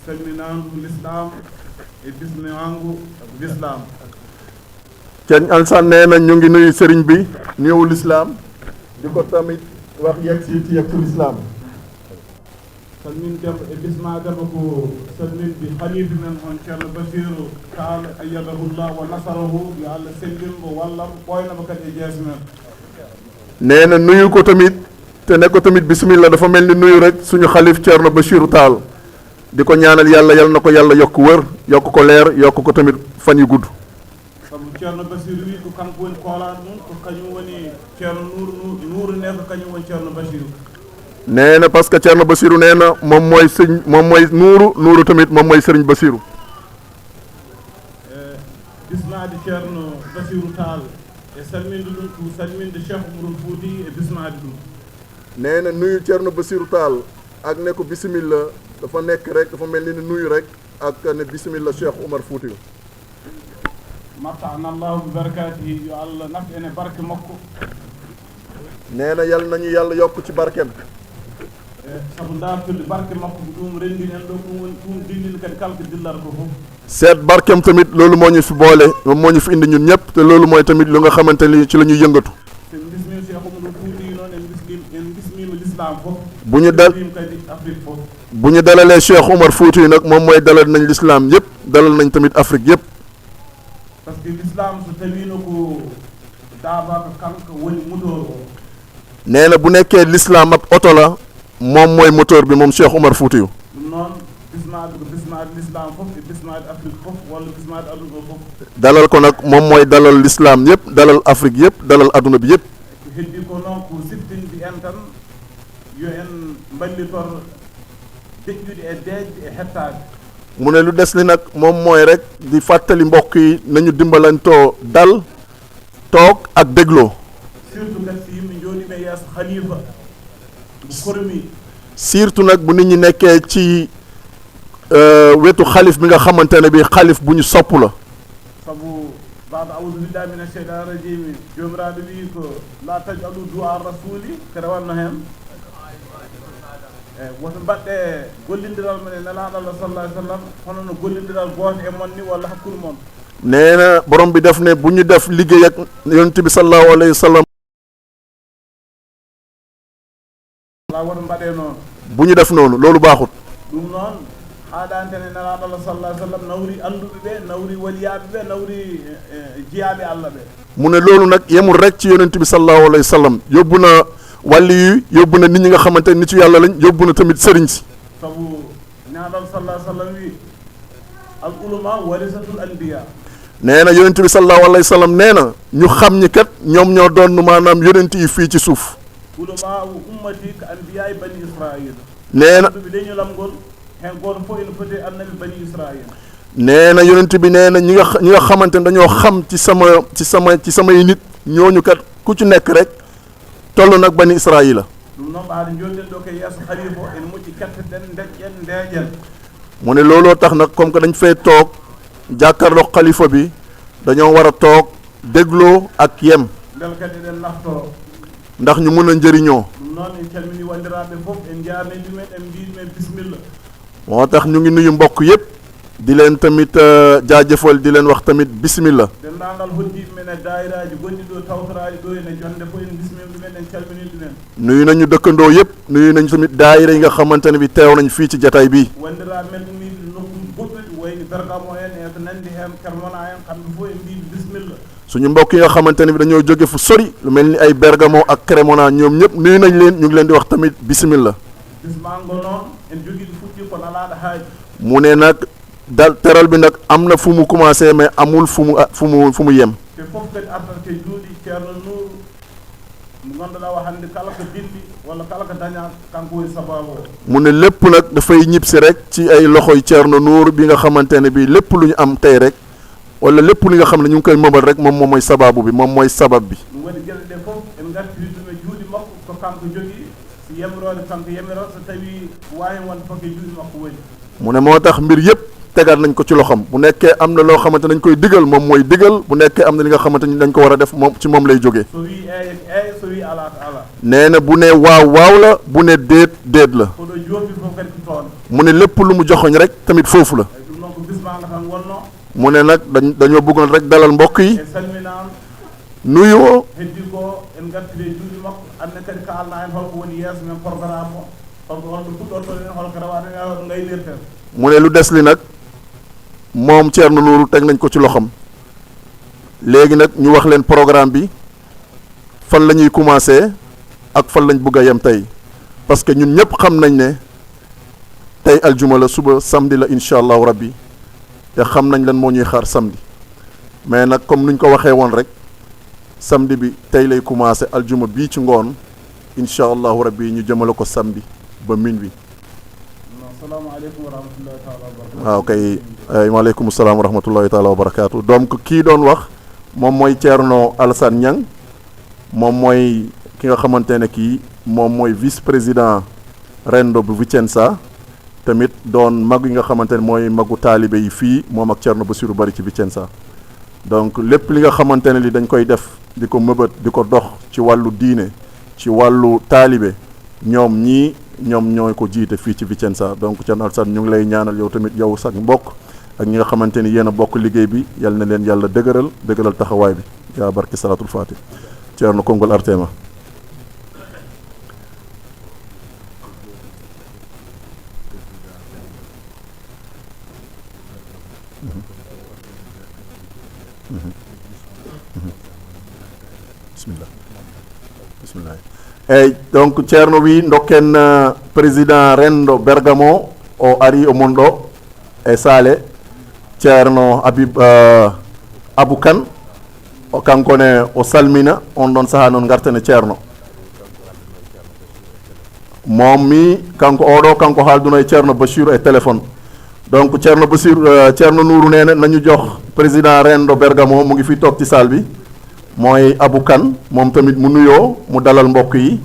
salminandu l'islam e bismiangu l'islam. Ceerno Alassane nee na ñu ngi nuyu sëriñ bi nuyuwu lislaam di ko tamit wax yegg si ci yeggu lislaam. salmindemo e bismadema ko salminde halife men on ceerno Basiru Tall ayyadahullah wa nasarahu yo Allah sellinmo wallam ɓoynamo kadi e jeese men. nee na nuyu ko tamit te ne ko tamit bismillah dafa mel ni nuyu rek suñu xalif Ceerno Basiru Tall di ko ñaanal yàlla yal na ko yàlla yokk wër yokk ko leer yokk ko tamit fan yu gudd. sabu ceerno Basiru wi ko kanko woni koolaɗo mum ko kañum woni ceerno nuuru ne ko kañum woni ceerno Basiru. nee na parce que Ceerno Basiru nee na moom mooy nuuru tamit moom mooy sëriñ Basiru. bismade ceerno Basiru Tall e salminde ɗum ko salminde Cheikh Oumar Fouti e bismade ɗum. nee na nuyu Ceerno Basiru Tall ak ne ko bisimilla dafa nekk rek dafa mel ni nuyu rek ak ne bisimilla Cheikh Oumar Fouti. matta'ana Allahu bi barakatihi yo Allah naf ene barke makko. nee na yal nañu yàlla yokk ci barkeem. sabu dartude barke makko ko ɗum renndinen ɗo ɗum dillini kadi kala ko dillata ko fof. seet barkeem tamit loolu moo ñu fi boole moom moo ñu fi indi ñun ñëpp te loolu mooy tamit lu nga xamante ni ci la ñuy yëngatu. so bismima Cheikh Oumar Fouti noon en bismima l'islam fof. kadi Afrique fof. bu ñu dalalee Cheikh Oumar Fouti nag moom mooy dalal nañ l'islam yëpp dalal nañ tamit Afrique yëpp. par ce que l'islam so tawino ko daaba ko kanko woni moteur o. nee na bu nekkee l'islam ab oto la moom mooy moteur bi moom Cheikh Oumar Fouti yu. ɗum noon bismade ko bismade l'islam fof e bismade Afrique fof walla bismade aduna o fof. dalal ko nag moom mooy dalal l'islam yëpp dalal Afrique yëpp dalal aduna bi yëpp. ko heddi ko noon ko siftinde en tan yo en ballitor deƴƴude e deejde e hettade. mu ne lu des li nag moom mooy rek di fàttali mbokk yi nañu dimbalantoo dal toog ak dégloo. surtout kat si yimɓe jooɗiɓe yeeso halifa mo kormi. surtout nag bu nit ñi nekkee ci wetu xalif bi nga xamante ne bi xalif bu ñu sopp la. sabu baaba awudu billahi mina cheytan rajimi jomiraɗo wi ko la tajalu du'a rasuli ko rewanno hen woto mbaɗɗe gollindiral men e nelaɗo Allah sallallahu alayhi wa sallam hono no gollindiral gooto e mon ni walla hakkude mon. nee na borom bi def ne bu ñu def liggéey ak yonent bi sallallahu alayhi wa sallam. wala woto mbaɗe noon. bu ñu def noonu loolu baaxut. ɗum noon haɗantene nelaɗo Allah sallallahu alayhi wa sallam nawri anduɓe ɓe nawri waliyaɓe ɓe nawri jiyaɓe Allah ɓe. mu ne loolu nag yemul rek ci yonent bi sallallahu alayhi wa sallam yóbbu na wàlli yi yóbbu na nit ñi nga xamante ne nit ci yàlla lañ yóbbu na tamit sëriñ si. sabu nelaɗo sallallahu alayhi wa sallam wi al ulama warisatul anbiya. nee na yonent bi sallallahu alayhi wa sallam nee na ñu xam ñi kat ñoom ñoo doon maanaam yonent yi fii ci suuf. ulama ummati ka anbiya bani israil. nee na bi dañu lamgol hen goto fof ene foti annabi bani israil. nee na yonent bi nee na ñi nga xamante ne dañoo xam ci samay nit ñooñu kat ku ci nekk rek toll nag bani israila. ɗum noon ɓaade jolɗen ɗo koye yeeso halifa o ene moƴƴi kettoɗen deƴƴen ndeeƴen. mu ne looloo tax nag comme que dañ fay toog jàkkaarloo xalifa bi dañoo war a toog dégloo ak yem. ndel kadi eɗen naftoo. ndax ñu mën a njëriñoo. ɗum noon en calmini wanndiraaɓe fof en jaarni ɗumen en mbii ɗumen bisimilla. moo tax ñu ngi nuyu mbokk yëpp di leen tamit jaajëfal di leen wax tamit bismillah. denndaangal hoddiiɓe men e daayiraaji gonɗi ɗo tawtoraaji ɗo ene jonde fof en bisimilla ɗumen en calmini ɗumen. nuyu nañu dëkkandoo yëpp nuyu nañu tamit daayira yi nga xamante ne bi teew nañ fii ci jataay bii. wanndiraaɓe men ɗum wiide nokkuji goɗɗuɗi wayni Bergamo en e ko nanndi heen Kermona en kamɓe fof en mbii bisimilla. suñu mbokk yi nga xamante ne bi dañoo jóge fu sori lu mel ni ay Bergamo ak Cremona ñoom ñëpp nuyu nañ leen ñu ngi leen di wax tamit bismillah. bismango noon en jogii ɗo fuɗɗi ko lalaaɗo haaji. mu ne nag dal teral bi nag am na fu mu commencé mais amul fu mu yem. te fof kadi artat ke juuɗi ceerno Nour mo ngannduɗaa o hannde kala ko dilli walla kala ko dañaa kanko woni sababu o. mu ne lépp nag dafay ñib si rek ci ay loxoy Ceerno Nour bi nga xamante ne bi lépp lu ñu am tey rek wala lépp li nga xam ne ñu ngi koy mëbal rek moom mooy sababu bi moom mooy sabab bi. ɗum waɗi geɗe ɗe fof en ngartiri ɗum e juuɗe makko ko kanko jogii si yamiroode kanko yamiroo so tawii waawi wonde fof e juuɗe makko woni. mu ne moo tax mbir yëpp tegaat nañ ko ci loxam bu nekkee am na loo xamante nañ koy digal moom mooy digal bu nekkee am na li nga xamante ni dañ ko war a def moom ci moom lay jógee. so wii eeyen so wii alaa ko alaa. nee na bu ne waaw waaw la bu ne déet déet la. koɗo joofi fof kadi ko joxoon mu ne lépp lu mu joxoñ rek tamit foofu la ɗum noon ko bismanga tan wonno mu ne nag dañoo bëggoon rek dalal mbokk yi e salminama nuyoo heddi ko en gartide juuɗe makko anne kadi kalna en holko woni yeeso men programme o holko puɗɗortoɗen en holko rewaɗen e holko gaynirten mu ne lu des li nag moom Thierno Nourou teg nañ ko ci loxam léegi nag ñu wax leen programme bi fan la ñuy commencé ak fan lañ bëgg a yem tey parce que ñun ñëpp xam nañ ne tey aljuma la suba samedi la incha allahu rabbi te xam nañ lan moo ñuy xaar samedi mais nag comme nuñ ko waxee woon rek samedi bi tey lay commencé aljuma bii ci ngoon incha allahu rabbi ñu jëmale ko samedi ba minuit. asalaamaaleykum wa rahmatullahi taala wa barakatu. waaw kay waaleykum salaam wa rahmatullahi taala wa barakatu donc kii doon wax moom mooy Thierno Alassane Niang moom mooy ki nga xamante ne kii moom mooy vice président Rendo bu Vicenza tamit doon mag yi nga xamante ne mooy magu taalibe yi fii moom ak Thierno Bassirou Bari ci Vicenza donc lépp li nga xamante ne li dañ koy def di ko mëbët di ko dox ci wàllu diine ci wàllu taalibe ñoom ñooy ko jiite fii ci Vicenza donc Thierno Alassane ñu ngi lay ñaanal yow tamit yow sax mbokk ak ñi nga xamante ni yéen a bokk liggéey bi yal na leen yàlla dëgëral taxawaay bi yaa barki salatul fatih Thierno Kongol Artema. bismillah eyyi donc ceerno wi dokken président Rendo Bergamo o ari o mon ɗo e saale ceerno Abou Kane o kankone o salmina on ɗon saaha noon gartane ceerno moom mi kanko oɗo kanko haalduno e ceerno Bachir e téléphone donc ceerno Bachir ceerno Nourou nene nañu jox président Rendo Bergamo mu ngi fi toog ci salle bi mooy Abou Kane moom tamit mu nuyoo mu dalal mbokk yi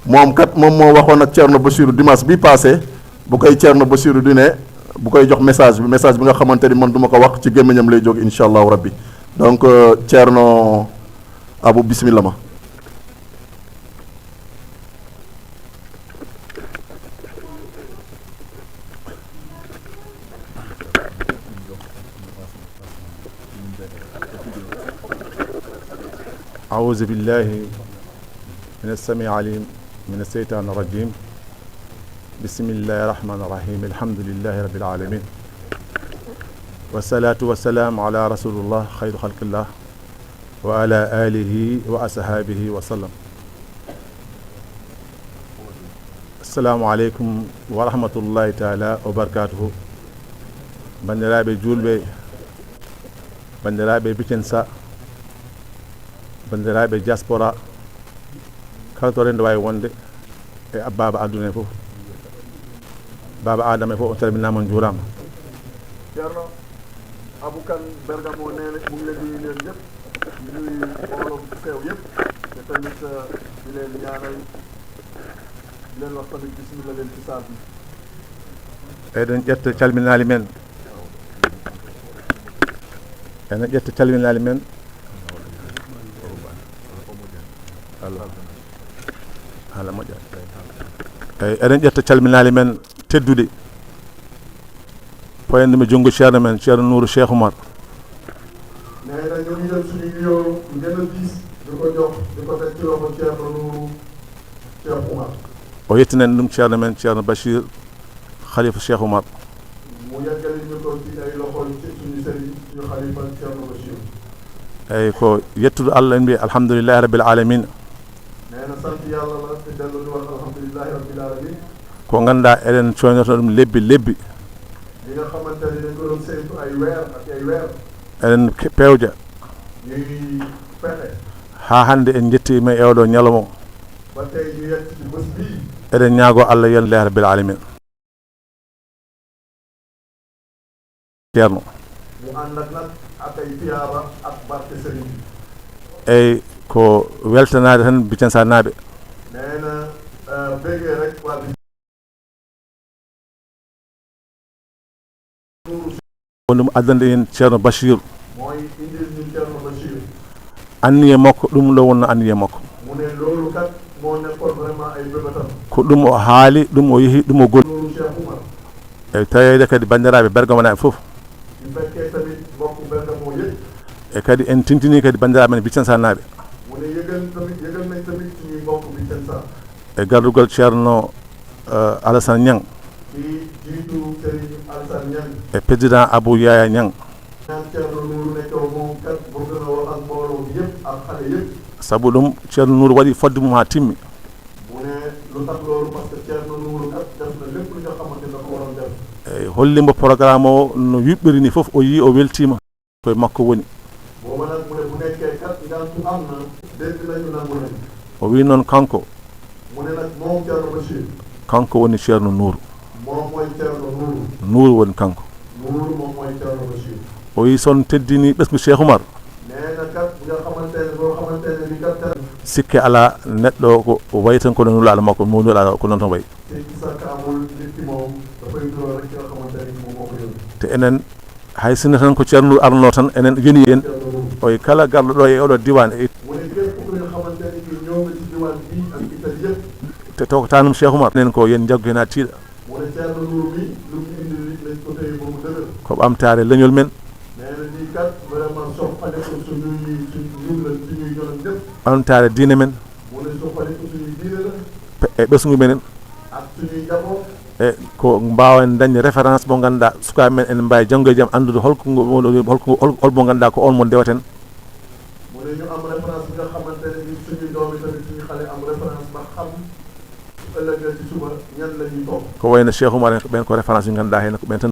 moom moo waxoon ak Thierno Bassirou dimanche bi passé bu koy Thierno Bassirou di ne bu koy jox message bi nga xamante ni man duma ko wax ci gémmiñam lay jóg incha allahu rabbi donc Thierno Abou bismillah ma أعوذ بالله من السميع العليم من الشيطان الرجيم بسم الله الرحمن الرحيم الحمد لله رب العالمين والصلاة والسلام على رسول الله خير خلق الله وعلى آله وأصحابه وسلم السلام عليكم ورحمة الله تعالى وبركاته بندرابي جولبي بندرابي Vicenza bandiraɓe diaspora kala to rendo wawi wonde e baba aduna e fof baba adama e fof o salminama on juurama ceerno Abou Kane Bergamo nene mu ngi leen di leen yëpp di nuyu mbooloo bu teew yëpp te tamit di leen ñaanal di leen wax tamit bismillah leen ci saal bi eɗen ƴetta calminali men eɗen ƴetta calminali men haala moƴƴa eyyi eɗen ƴetta calminali men teddude poyendume junngo ceerno men ceerno Nourou Cheikh Oumar nee na ñu ngi jël suñu nuyoo ngeen a diis di ko jox di ko teg ci loxo ceerno Nourou Cheikh Oumar o yettinen ɗum ceerno men ceerno Bachir khalifa Cheikh Oumar mu yeggali ñu ko ci ay loxo ci suñu sëriñ suñu khalifa ceerno Bachir eyyi ko yettude Allah en mbiye alhamdoulillahi rabbil alamin nee na sant yàlla la te dellu di wax alhamdulillahi rabbil alamin ko ganduɗa eɗen coynoto ɗum lebbi li nga xamante ne dañ ko doon saytu ay weer ak ay weer eɗen pewja ñuy fexe ha hande en jettima e oɗo ñalawma ba tey ñu yegg ci bés bii eɗen ñaago Allah yallahu rabbil alamin ceerno mu ànd ak nag ak ay tiyaaba ak barke sëriñ bi eyyi ko weltanade tan Vicenza naaɓe nee na bégee rek waa ko ɗum addande en ceerno Bachir mooy indil ñu ceerno Bachir anniye makko ɗum ɗo wonno anniye makko mu ne loolu kat moo nekkoon vraiment ay bëbatam ko ɗum o haali ɗum o yeehi ɗum o gol Nourou Cheikh Oumar e taweede kadi banndiraaɓe bergamonaaɓe fof su fekkee tamit mbokku Bergamo yëpp e kadi en tintini kadi banndiraaɓe men Vicençanaɓe mu ne yëgal nañ tamit suñuy mbokk Vicenza e gardugal ceerno Alassane Niang ci jiitu Serigne Alassane Niang e président Abou Yaya Niang ñaan Ceerno Nourou nekkoo moom kat bu gën a wax ak mbooloo bi yëpp ak xale yëpp sabu ɗum ceerno Nourou waɗi fodde mum haa timmi mu ne lu tax loolu parce que Ceerno Nourou kat def na lépp li nga xamante ne ko waroon def e hollimo programme o no yuɓɓiri ni fof o yii o weltima koye makko woni booba nag mu ne bu nekkee kat ngantu am na dégg nañu nangu nañ o wi noon kanko mu ne nag moom Ceerno Bachir kanko woni ceerno Nourou moom mooy Ceerno Nourou Nourou woni kanko Nourou moom mooy Ceerno Bachir o wi son teddini ɓesgu Cheikh Oumar nee na kat nga xamante ne boo xamante ne ni kat sikke ala neɗɗo ko wayi tan kono nulaɗo makko mo nulaɗo ko noon tan wayi te ci sàkk amul nit ki moom dafay doo rek nga xamante ne moom moo ko yónni te enen hay sinno tan ko ceerno Nourou arno tan enen yoni en oye kala garɗo ɗo e oɗo diwan e mu ne képp ku nga xamante ne ki ñëw nga ci diwaan bii ak Italie yëpp te taw ko tanum Cheikh Oumar enen ko yen jaggu hen ha tiiɗa mu ne Ceerno Nourou mi lu mu indi li lañ ko téye ba mu dëgër ko ɓamtare leñol men nee na lii kat vraiment soppale ko suñuy ñoom ñëpp ɓamtare diine men mu ne soppale ko suñuy diine la e ɓesgu menen ak suñuy njaboot e ko mbawen dañde référence mo ganduɗa sukaɓe men ene mbawi janggo e jaam andude holmo ganduɗa ko on mo dewaten mu ne ñu am référence bi nga xamante ne ni suñuy doomi tamit suñu xale am référence ba xam ëllëgee ci suba ñan la ñuy topp ko wayno Cheikh Oumar en ko ɓen ko référence ɓe ganduɗa hen ko ɓen tan